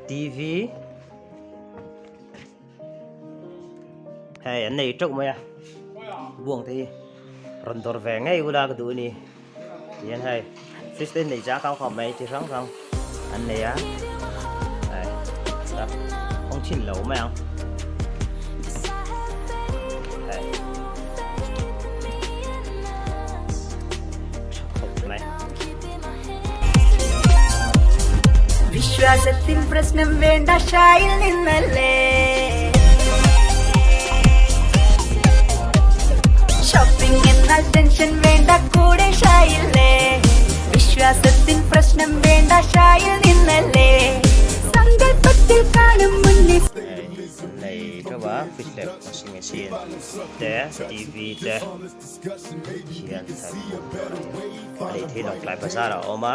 TV hei an nei teuh mai a buang te hi rawn dawr ve ngei ula ka duh a ni tihian hei fridge te nei chang khawp mai chi hrang hrang an nei a hei kawng chhin lo mai ang hei tha khawp mai. വിശ്വാസത്തിൻ പ്രശ്നം വേണ്ട ഷായിൽ നിന്നല്ലേ shopping എന്നാൽ tension വേണ്ട കൂടെ ഷായില്ലേ വിശ്വാസത്തിൻ പ്രശ്നം വേണ്ട ഷായിൽ നിന്നല്ലേ സങ്കല്പത്തിൽ കാണും മുന്നിൽ Hei an nei teuh a fridge leh washing machine te TV te hian a lei thei lawng tlai bazar ah a awm a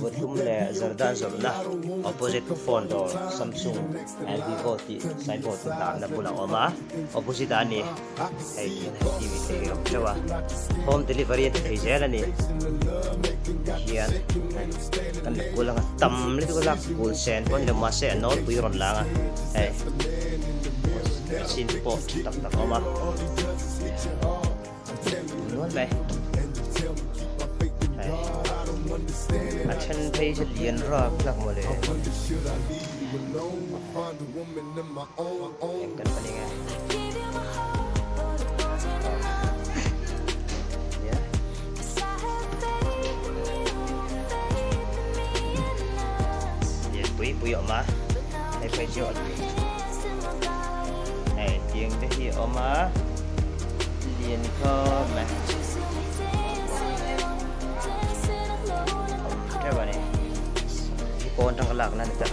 Vawthlum leh Zardan zawrhna opposite phone dawr Samsung and Vivo tih signboard dahna bulah a awm a opposite ah a ni hei hian hei TV te hi a awm teuh a home delivery an ti thei zel a ni hian kan la kul anga tam lutuk a lak kul sen pawh a ni lo mahse a nawlpui a rawn lang a hei machine pawh tha tak tak a awm a. Nual mai hei a then phei chu lian rap hlak mawle eng kan panih nge lian pui pui a awm a hei phei chu hei tiang te hi a awm a. Lian khawp mai awm teuh a ni hi pawn atanga lakna a ni ta.